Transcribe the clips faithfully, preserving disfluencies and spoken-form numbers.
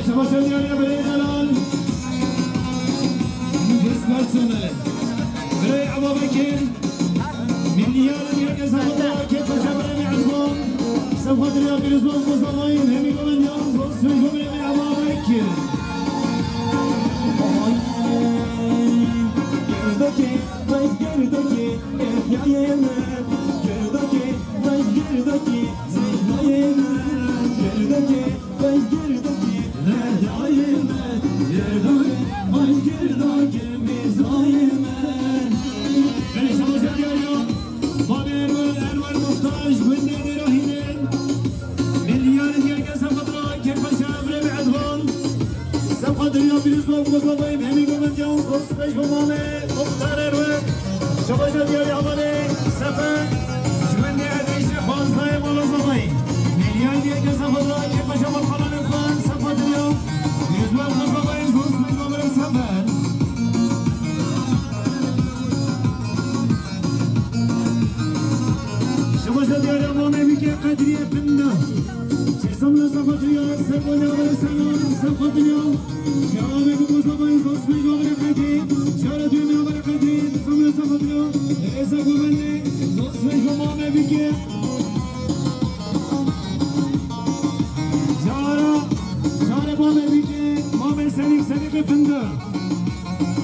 Savaşa diyarya birey delal. Nefes versene. Birey Aba Bekir. Milyar diye kesa kudra, kepasa birey mi azman. Savaşa diya bir uzman kuzavayın. Hemi gomen yan zor sürücü birey mi Aba Bekir. Girdaki, girdaki, ehyayeme. Girdaki, girdaki, zehrayeme. Girdaki, Belê şabaza diyar ya. Babê Enwer, Enwer Muhtaç, gundê Dêrahînê. Milyar diyar ke sefadra, kepasa birê mi Edvan. Sefadriya Birîzvan, Mustafa Emîn, Gomendiyan, Zospeş, Mamê, Muxtar Erwe. Şabaza diyar ya, Amalê, Sefer. Ji gundê Edrîsê xwazayê mala zavayî. Milyar diye ke sefadra, ke paşa malxananê xwe, sefa diriya. Yezwel xwe zavayî, zor sibê, zor sefer. Şabaza diyar ya, Mamê Bîkê Qedriyê Pinda. Sêsem li sefa diriya, sefa diriya, sefa diriya. Şabaza diyar ya, Mamê Bîkê Qedriyê Pinda. Cara, cara Mamê Bîkê, Mamê Senîk, Senîkê Pinda.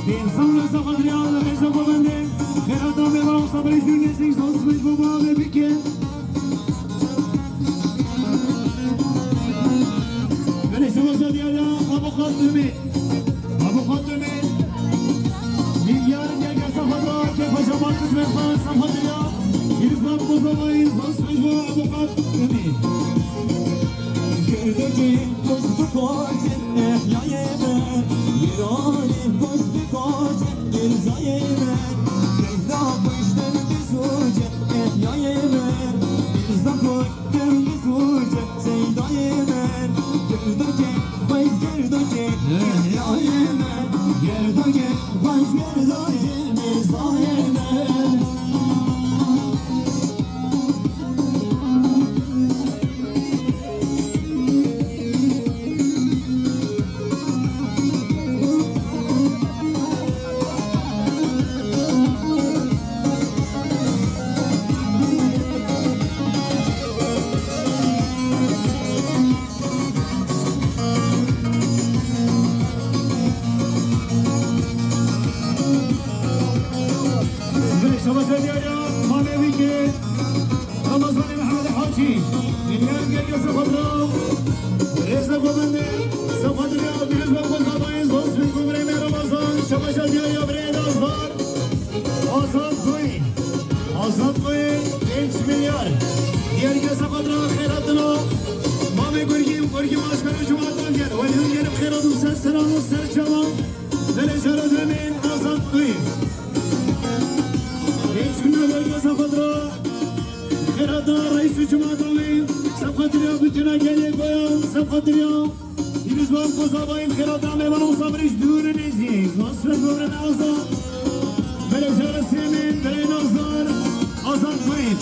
Pênc sed lira xatirî Aba Rêza Govendê, xêrata mêvan Musa Birîş Dûnê Sîk, zor sibê ji bo Mamê Bîkê. Belê şabaza diyar ya, Abuqat Ümê. Abuqat Ümê. Milyar gel gel safadra, ke paşa bakış ve fan safadra. Yunus Bab Mustafa, zor sibê ji bo Abuqat Ümê. Girdekî kuş bikoce, ehyayê me. Wîranî kuş bikoce, girzayê me. Girda kuştin bisuce, ehyayê me. Girda kuştin bisuce, seydayê me. Girdekî kuş girdekî, ehyayê me. Girdekî kuş girdekî, girzayê me. Şabaza diyar ya, Mamê Bîkê. Ramazanê Mihemed Hacî, Milyar gel gel sefadra. Rêza Govendê, sefadra ya, Birîz Bab Mustafa, zor sibê ji bo birê me Ramazan, şabaza diyar ya birê Nazdar. Azad Guyî, Azad Guyî, pênc milyar. Diyar gel sefadra, xêratina. Mamê Gurgî, Gurgî Başkan û cemaat gel. Welî gelip xêrat û ser selam û ser çavan. Belê cara demên Azad Guyî. Pênc milyar gel gel sefadra. Xêrata reîs û cemaata wî, sefxatiriya butuna gelê Goyan, sefxatiriya Pîrozban Kozabayî, xêrata mêvan û sabirîş dûr û nêzî, zor sibê ji bo birê Azad. Belê cara sêmên, birê Nazdar, Azad Gurî.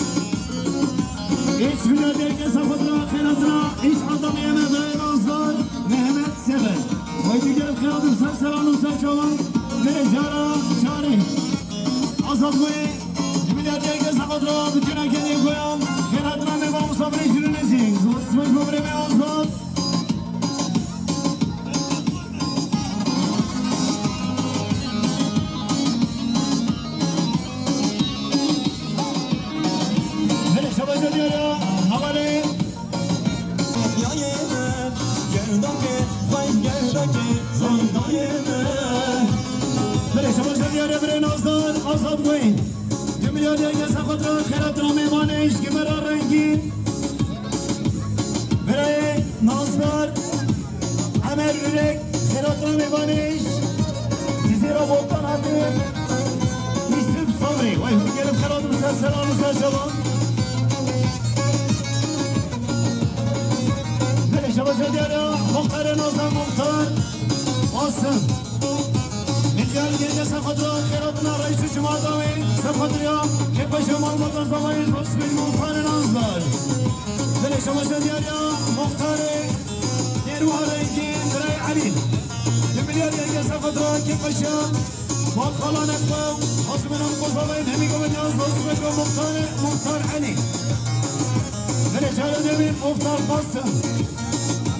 Pênc milyar gel gel sefxatira, xêrata îş adamê me, birê Nazdar, Mehmet Sever. Haydi gelip xêratin ser seran û ser çavan, belê cara çarê. Azad Gurî. Milyar gel gel sefadra, butuna gelê Goyan. Xêratina mêvan û sabirîş dûr û nêzî. Zor sibê ji bo birê me Azad. Belê şabaza diyar ya, hevalê. Yayê me, gerdakê, vay gerdakê, zandayê me. Belê şabaza diyar ya, birê Nazdar, Azad Gurî. Du milyar diyar ya, sefadra, xêratina mêvanê, ji Gimera Rengîn. Birê Nazdar, Emer Ürek, xêratina mêvanê, ji Cizîra Botan hatî, Yusuf Sabrî. Vay, hûn gelin xêrat û ser seran û ser şevan. Belê şabaza diyar ya, Muxtarê Nazdar Muxtar. Asım. Milyar gece sefadra, xêratina reîs û cemaata wê, sefadriya, kê paşa malbatan zavayê, zor sibê ji bo Muxtarê Nazdar. Belê şabaza diyar ya, Muxtarê Nêrwa Rengîn, birê Yeke seqet ra kêfeşa. Wa xalanek xwe, Qasiminan Kozavayê, hemî govendî yan zosmek û Muxtar, Muxtar Elî. Belê, cara dewî Muxtar Qasim.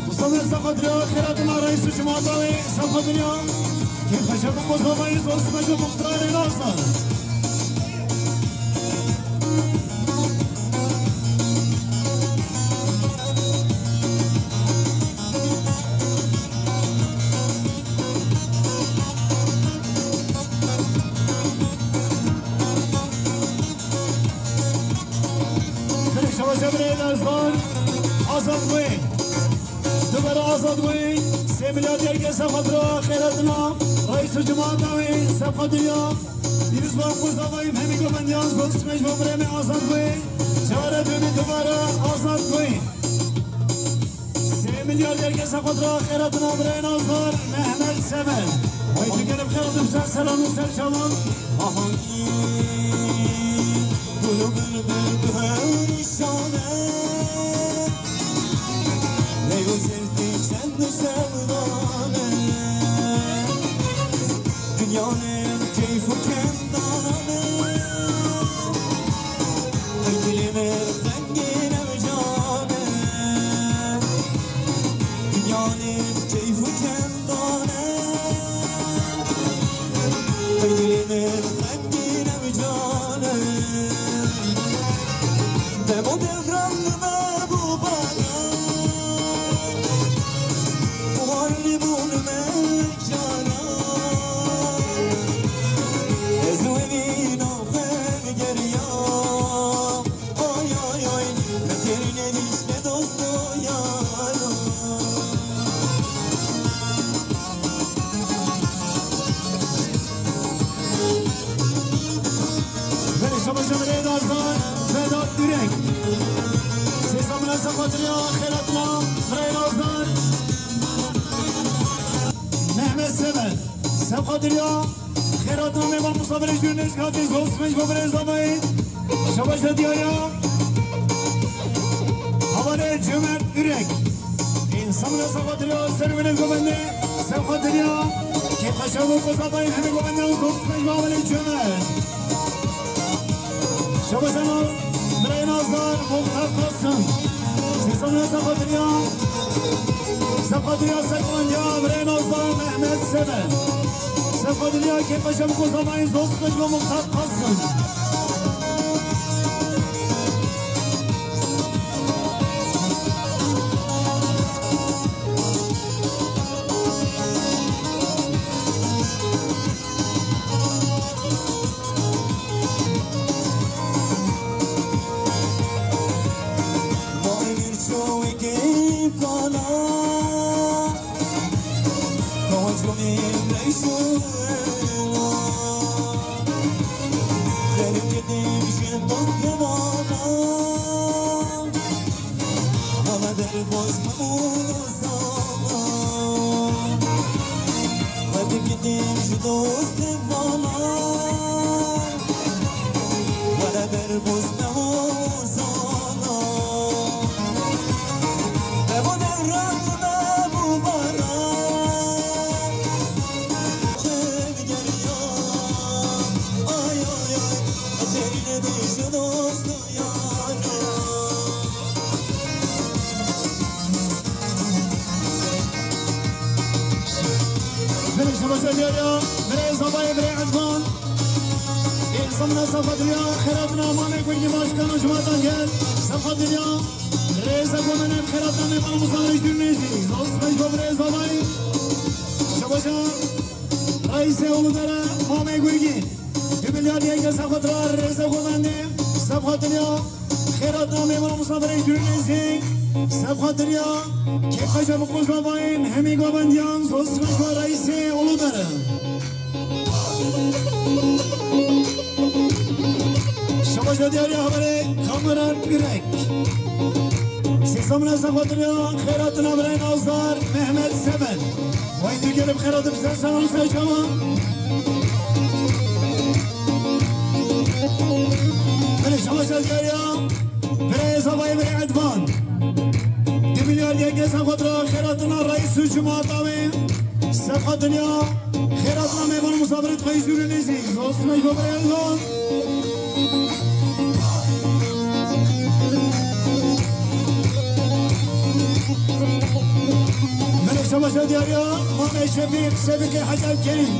Mustafa Saqadriya, xêratina reîs û cemaata wê, Saqadriya. Kêfeşa bi Kozavayê zosmek û Muxtarê Nazar. Şabaşa birayê Azad, Azad Wê. Dubara Azad Wê, sê milyar diyar ke sefqatira xêratina, reîs û cemaata wê, sefqatiriya. Yunus Bab Mustafa, hemî govendî yan zosmek û birayê me Azad Wê. Cara dûnî dubara Azad Wê. Sê milyar dergesa xwe dira xêratina birayê Nazdar Mehmet Sever. Haydi gelip xêratim ser selam û ser çavan. Ahankî gul û bilbil bi hewşan e. Leylo zevkê çend û sevdan e. Dinya ne keyf û kendan e. Ey dilê min rengê newcan e. Dinya ne keyf û kendan e. Ey dilê min rengê newcan e. Demo devran me bû baran. Muharrîbûn me Canan, ez wê nîna xwe digeriyam. Ay, ay, ay, me têr nedîşte dosto yaro. Verê şabaşa birayê Nazdar, Vedat Ürek. Sê samina sefqatiriya xêratina birayê Nazdar. Mehmet Sever, sefqatiriya xêratina mêvan misafirê jûr nêzîkatî zosmej bo birê zamayê. Şabaşa diyariya. Havarê Cömert Ürek. Samina sefqatiriya serwênê govendê, sefqatiriya kêfeşa bo Kozavayê, hemî govendê û zosmej bo Havarê Cömert. Şabaşa birayê Nazdar Muxtar Qasim. Sê samina sefqatiriya, sefqatiriya sergovendiya birayê Nazdar Mehmet Sever. Sefqatiriya kêfeşa bo Kozavayê zosmej bo Muxtar Qasim. Birê şabaşa diyariya, birê zabayê, birê Edvan. Ê samina sefqatiriya xêratina mamê Gurgî başkan û cemaata gel. Sefqatiriya rêze gomenem xêratina mêvan û misafirê jûr nêzî. Zosmej bo birê zabayê. Şabaşa reîsê Uludere mamê Gurgî. Du milyar yeke sefqatira rêze govendê, sefqatiriya xêratina mêvan û misafirê jûr nêzî, sefqatiriya kêfeşa bo Kozavayê, hemî govendiyan zosmej bo reîsê Uludere. Şabaşa diyariya haberê Kamuran Ürek. Sê samina sefqatiriya xêratina birayê Nazdar Mehmet Sever. Vay, tu gelip xêratim ser sana û ser çavan. Belê şabaşa diyariya birayê zabayê, birê Edvan. Du milyar yeke sefqatira xêratina reîs û cemaata wê. Sefa dinya, xêrat na mêvan û misafiret xwe yî zûrê nêzî, zosmej bo birê Elvan. Belê şebaşa diyariya, Mamê Şefîq, Şefîqê Hecel Kerîm.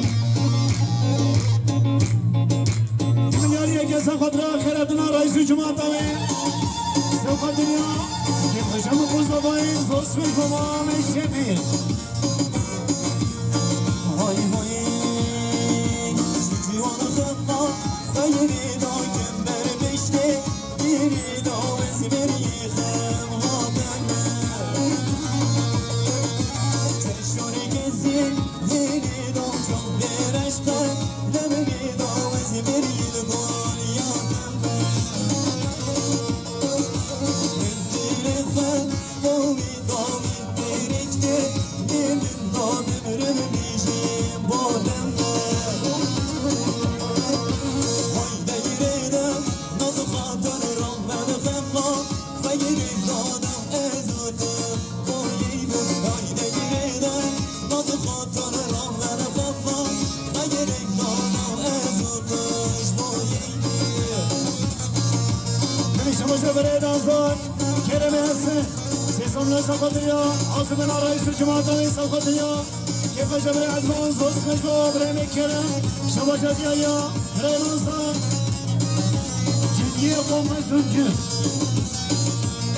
Milyariyeke sefa dira, xêrat na reîs û cemaeta wê. Sefa dinya, kêfxweşa min xwe zavayê, zosmej bo Mamê Şefîq. Hay hay, ji ciwan xema, xeyrê da kember beştê, gêrê da ez berî xem hateme. Çerşorê gezê, gêrê da çav bereşte, demê da ez berî li gol yateme. Dilê xwe, dawî, dawî, têrêk tê, dê min da bimirim bêjê badem me. Hayde girêde, naz û xatir ram me bi xema, xeyrê zada ez û tu boyê bû. Hayde girêde, naz û xatir ram me bi xema, xeyrê zada ez û tu ji boyê bû. Dilê şebaşa berê nazar. Keremê hese, sêzon ne sewqetiya, azimên arayîş û cemaatan ê sewqetiya, kêfxweşa birê Edvan, zosmej bo birê me Kerem, şebaşa diyariya, birê Nazar, cingiyê xwe me zûnci.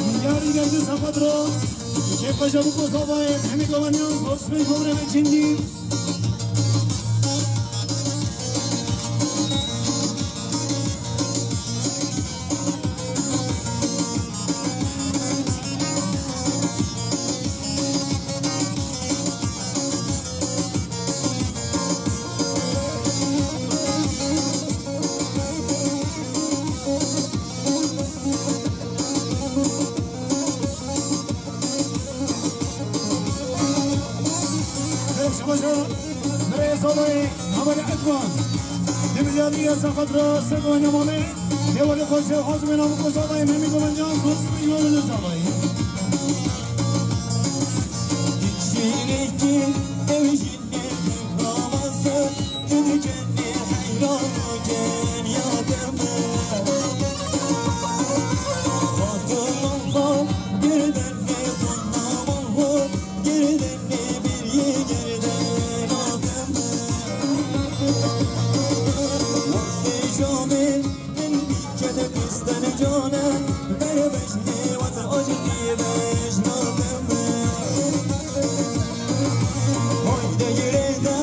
Milyarî geldi sewqet ro, kêfxweşa bû ku zavayê, hemî gavaniyan, zosmej bo birê me cingî. Şebaşa, birê Zalay, Hevalê Edvan. Di milyarî ya sewqet ra ser wanya mame, dêwalê xwe ji hazimê namû ku Zalay, Memî Govencan, zosmê yorê Zalay. Şêrêkê ew jî nêzî rawase, tu dikenê heyran û kenya deme. Xatir û girdenê xwe nama xwe, girdenê beriyê gerdena deme. Wextê camê Min dîke de kisten cane, bere bejnê wet aşiqî bejna deme. Hayde girêde,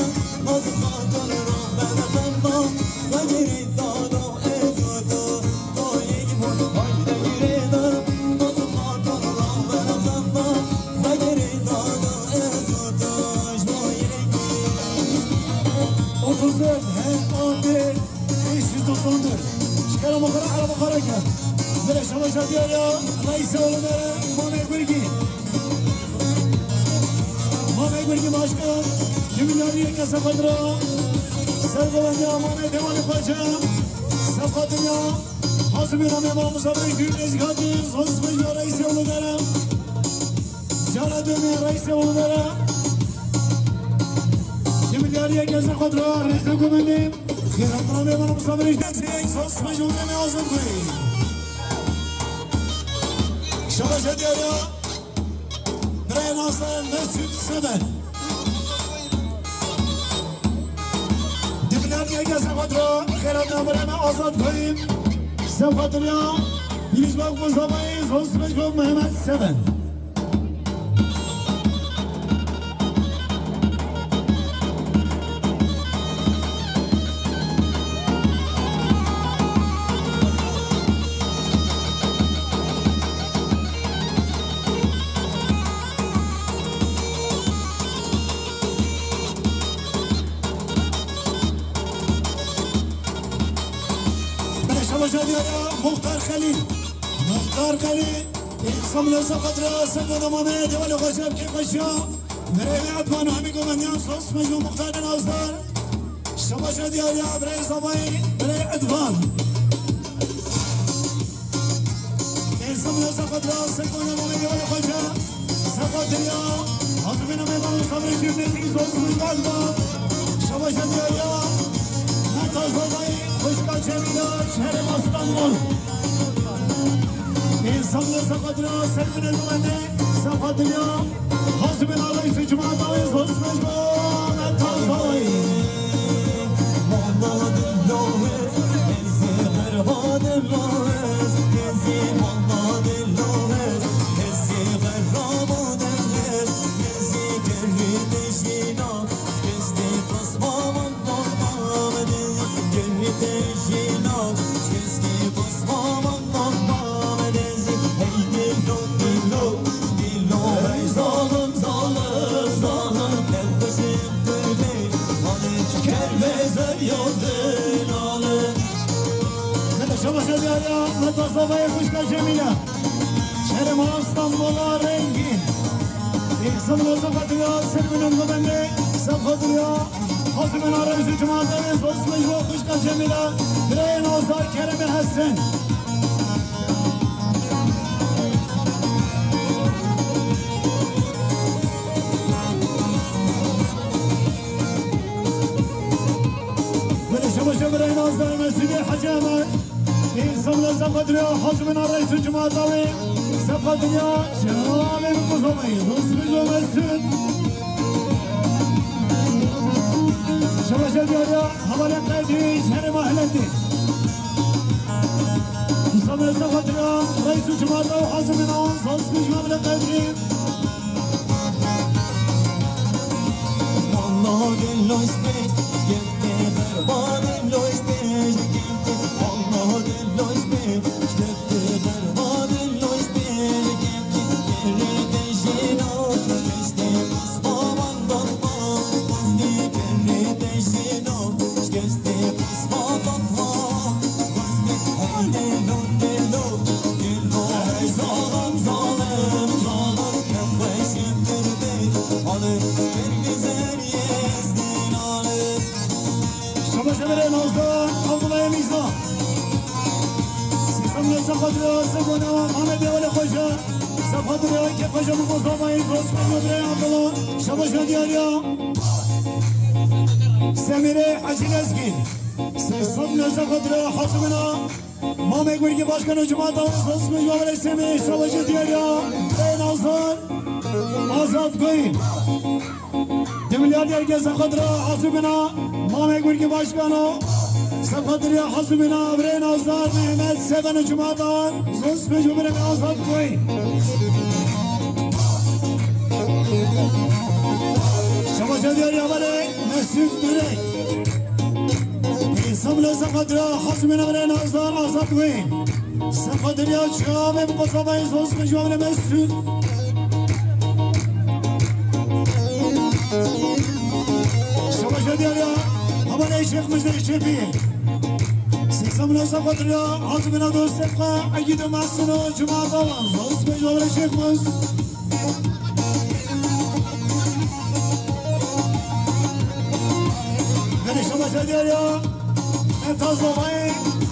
naz xatir ro bebe xema, ve girê dado ez û tu, toyê bû. Hayde girêde, naz xatir ro bebe xema, ve girê dado ez û tu, ji bo yekî. Otuz dört, he, on bir. Beş yüz doksan dört. Şikara mukara, ara mukara ke. Zere şama şadiya ya. Reis oğlu dere. Mame Gurgi. Mame Gurgi başkan. Kimilari yeke sefadra. Sergolan ya Mame Devali Paşa. Sefadın ya. Hazmi Mame Mahmut Sabri Gül Ezgadır. Zonsmej ya reis oğlu dere. Ziyara dönüyor reis oğlu dere. Kimilari yeke sefadra. Reis oğlu dere. Xêrhatina mêvan û misafirin ji destê Egzos Mecbûrê me azad bûyî. Şebaşa diyariya birayê Nasir Mesûd Sever. Di binavê Egzos Mecbûrê xêrhatina birayê me azad bûyî. Sefadiriya pîrîzbak Mustafayê Egzos Mecbûr Mehmet Sever. Belê şebaşa diyariya Muxtar Xelîl. Muxtar Xelîl. Însam leza qedra seko damane, dewale xweşe, kê xweşiya. Birayê Edvan, hemî gomendiyan, sos mecnû muxtarên azdar. Şebaşa diyariya, birayê Zavayê, birayê Edvan. Însam leza qedra seko damane, dewale xweşe. Seko diriya, hazır Bîna mêvan û sabirê jî nêzî zor sibî gazda. Şebaşa diyariya Meta Zavayê xwişka Cemîla ji herêma Stenbol. Însan li Sefa Diriya ser binê gumendê, Sefa Diriya Hazimên Arayîş û Cemaeta wê zor sibê ji bo Meta Zavayê. Şebaşa diyariya Meta Zavayê xwişka Cemîla. Şerê ma Stenbola rengîn. Însan li Sefa Diriya ser binê gumendê, Sefa Diriya Hazimên Arayîş û Cemaeta wê zor sibê ji bo xwişka Cemîla, birayê Nazar Keremê Hesen. Belê, şebaşa birayê Nazar Mesûdê Hecî Emer. Însan li Sefa Diriya Hazimên Arayîş û Cemaeta wê, Sefa Diriya çavê min quzameyî, zor sibê ji bo Mesûd. Şebaşa diyariya hevalê Qedrî ji herêma Hiletê. Quzamê Sefa Diriya Reîs û Cemaeta û Hazimên an, zor sibê ji bo hevalê Qedrî. Şebaşa birayê Nazar Abdullah Emîza. Sîstem li Sefa Diriya Sibona Amedê Wele Xweja. Sefa Diriya ke Xweja min Mustafa Emîza, Sibona birayê Abdullah. Şebaşa diyariya Semîrê Hecî Lezgî. Sîstem li Sefa Diriya Hazimên a Mamê Gurgî Başkan û cemaeta wê zor sibê ji bo birayê Semîrê, şebaşa diyariya birayê Nazar Azad Goyî. Di milyar diyarke Sefa Diriya Hazimên a Mamê Gurgî Başkan û Sefa Diriya Hazimên a birayê Nazar Mehmet Seven û cemaeta zor sibê ji bo birayê Azad Goyî. Şebaşa diyariya birayê Mesûd Durek. Însan li Sefa Diriya Hazimên a birayê Nazar Azad Goyî. Sefa Diriya çavê min quzameyî, zor sibê ji bo birayê Mesûd. Şebaşa diyariya hevalê Şêx Mizdê Şêpî. Sîstem li Sefa Diriya Hazimên a dostê xwe Egîd û Mesin û cemaeta wan, zor sibê ji bo birayê Şêx Miz. Belê, şebaşa diyariya Meta Zavayê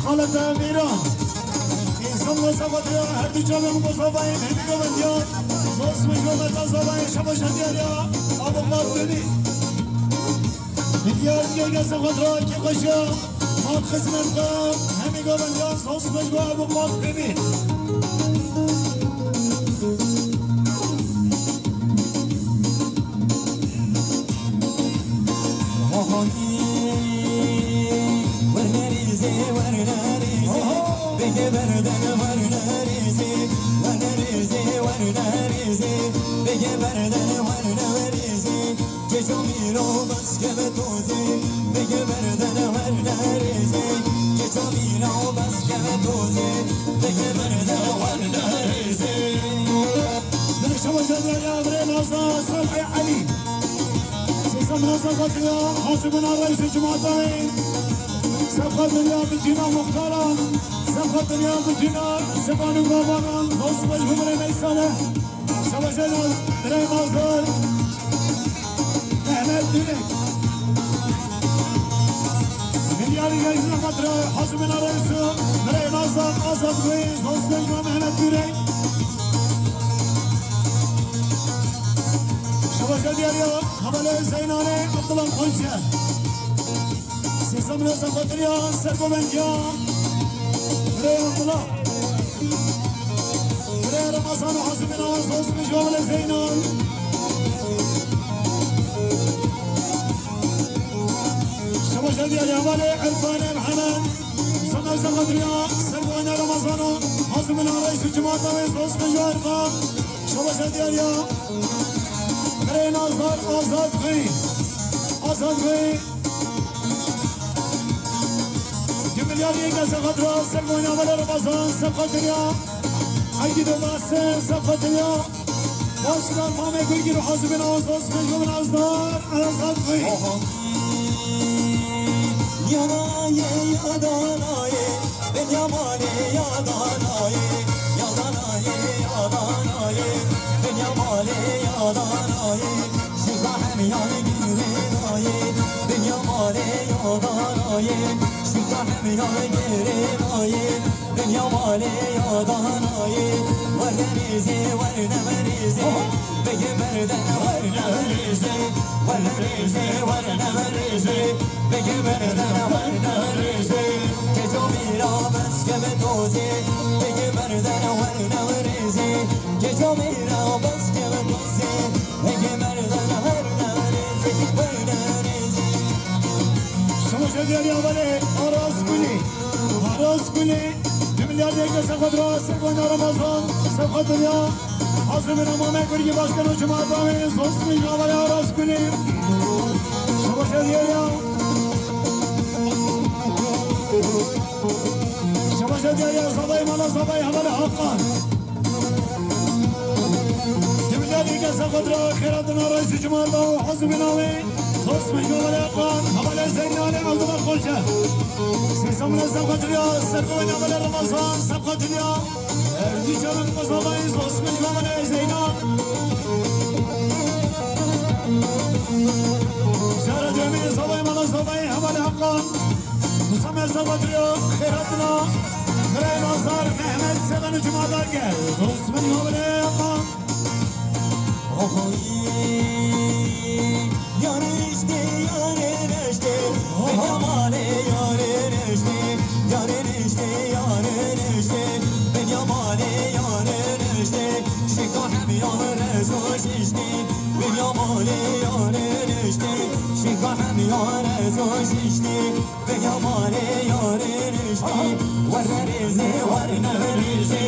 xaleta Mîran. Însan li Sefa Diriya her du çavê min quzameyî, hemî govendiyan zor sibê ji bo Meta Zavayê, şebaşa diyariya Abu Fatmî. Milyar diyarke Sefa Diriya ke Xweja hat xizmet xwe, hemî govendiyan zor sibê ji bo Abu Fatmî. Şebaşa diyariya birayê Nazar Selhî Elî. Sîstem li Sefa Diriya Hazimên a Reîs û cemaeta wê. Sefa Diriya bi cîna muxtaran, Sefa Diriya bi cîna ziman û gavanan, zor sibê ji bo birayê Mey Salih. Şebaşa birayê Nazar Mehmet Dürek. Milyarî Gejna Xatra Hazimên a Reîs û birayê Nazar Azad Bey, zor sibê ji bo Mehmet Dürek. Şebaşa Diyariya, hevalê Zeynalê Abdullah Xonçe. Sêzemine Zexwetiriya Sergovendiya Birê Abdullah. Birê Ramazan û Hazimîna Zosmî ji hevalê Zeynal. Şebaşe diyariya hevalê Erfanê Mihemed. Sêzemine Zexwetiriya Sergovendiya Ramazan û Hazimîna Reis û cemaata wê Zosmî ji Erfan. Şebaşe diyariya. Birê Nazdar Azad Xwî. Azad Xwî. Du milyar yek Zexwetiriya Sergovendiya hevalê Ramazan Zexwetiriya. Egîdo Basê Zexwetiriya. Başkan Mamê Gurgî û Hazimîna Zosmî ji Nazdar Azad Xwî. Yaraye yadanayê, Binyamalê yadanayê, yadanayê, yadanayê, Binyamalê yadanayê, şika hemiyan girêdayê, Binyamalê yadanayê, şika hemiyan girêdayê, Binyamalê yadanayê, werne rêzê, werne rêzê. Bigê berden werne rêzê, werne rêzê, werne rêzê. Bigê berden werne rêzê. Keco mîra bes keve tozê. Bigê berden werne rêzê. Keco mîra bes keve tozê. Bigê berden werne rêzê, werne rêzê. Şebaşe diyariya hevalê Aras Gulî. Aras Gulî. Du milyar yek Zexwetiriya Sergovendiya Ramazan Zexwetiriya. Hazimîna Mamê Gurgî Başkan û cemaata wê Zosmî ji hevalê Aras Gulî. Şebaşe diyariya. Şebaşe diyariya Zabayê Mala Zabayê hevalê Hakan. Du milyar yek Zexwetiriya Xêratina Reis û cemaata û Hazimîna wê. Zosmî ji hevalê Hakan, hevalê Zeynalê Abdullah Xonçe. Sêzemine Zexwetiriya Sergovendiya hevalê Ramazan Zexwetiriya. Erdî çavan Zabayê Zosmî ji hevalê Zeynal. Cara duyemîn Zabayê Mala Zabayê hevalê Hakan. Sêzemine Zexwetiriya Xêratina Birê Nazdar Mehmet Seven û cemaata wê. Zosmî ji hevalê Hakan. Ohoyî, yarê riştê, yarê riştê, Binyamalê yarê riştê, yarê riştê, yarê riştê, Binyamalê yarê riştê, şika hemiyan rez û şiştê, Binyamalê yarê riştê, şika hemiyan rez û şiştê. Binyamalê yarê rêzê, werne rêzê, werne rêzê.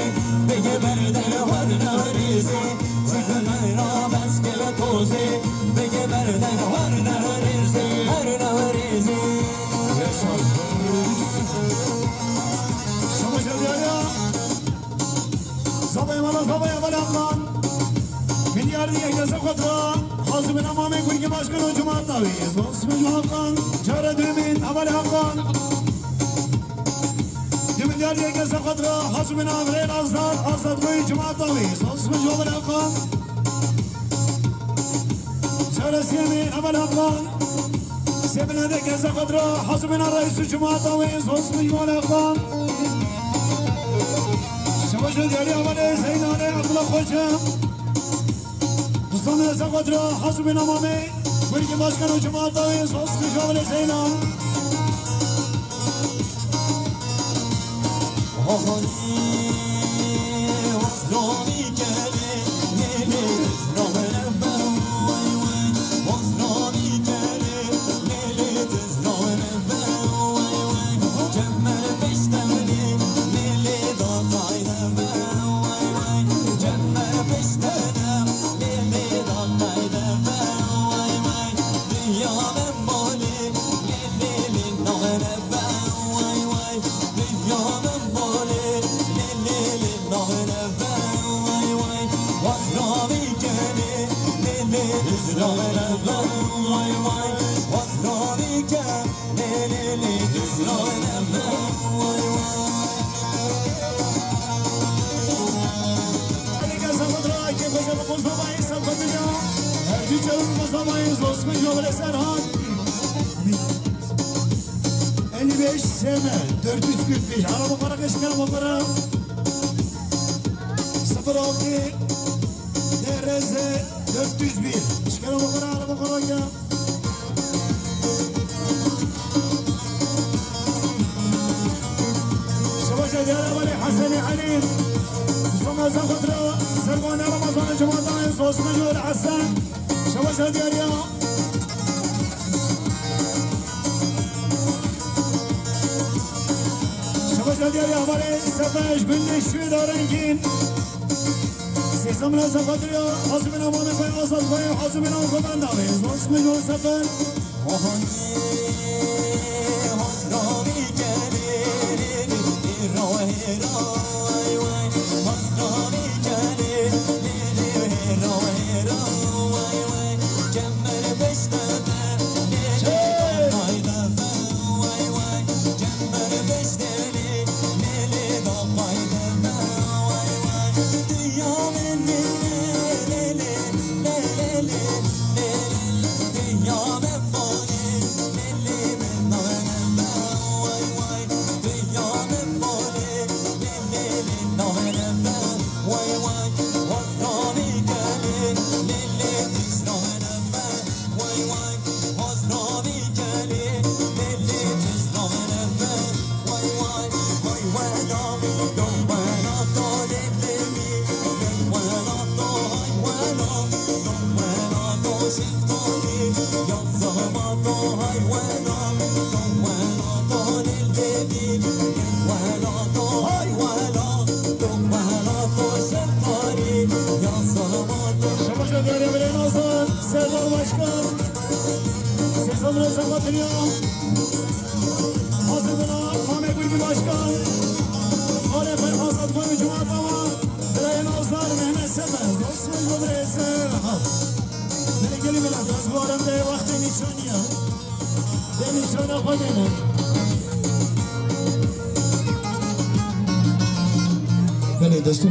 Bigê berden werne rêzê. Çi xeyra bes keve tozê. Bigê berden werne rêzê, werne rêzê. Şebaşe diyariya. Zabayê Mala Zabayê hevalê Hakan. Milyar yek Zexwetiriya Hazimîna Mamê Gurgî Başkan û cemaata wê. Zosmî ji Hakan. Cara duyemîn hevalê Hakan. Du milyar yek Zexwetiriya Hazimîna Birê Nazdar Azad Xwî cemaata wê. Zosmî ji hevalê Hakan. Cara sêyemîn hevalê Hakan. Sêzemine Zexwetiriya Hazimîna Reis û cemaata wê. Zosmî ji hevalê Hakan. Şebaşe diyariya hevalê Zeynalê Abdullah Xonçe. Sêzemine Zexwetiriya Hazimîna Mamê Gurgî Başkan û cemaata wê. Zosmî ji hevalê Zeynal. Elli beş S M dört yüz kırk beş. Araba para, eşkere para. Sıfır altı D R Z dört yüz bir. Eşkere Şebaşa diyariya. Şebaşa diyariya, hevalê Sefer ji gundê Şûê Darengîn. Sêzemina Sefer diriya, Hazimina Mamê Xwê Azad Xwê, Hazimina Govenda wê. Zor sibê ji Sefer. Şebaşa diyariya, belê Nazan, Serdar Başkan. Sêzemina Sefer diriya. Hazir bina, Mamê Gurgî Başkan. Xalê Xwê Azad Xwê û cemaeta wan. Birayê Nazan, Mehmet Sefer. Zor sibê ji bo birayê Sefer. Belê gelî milet, ez barim de wextê nîşanî ye. Dê nîşana xwe bêne. Belê, destû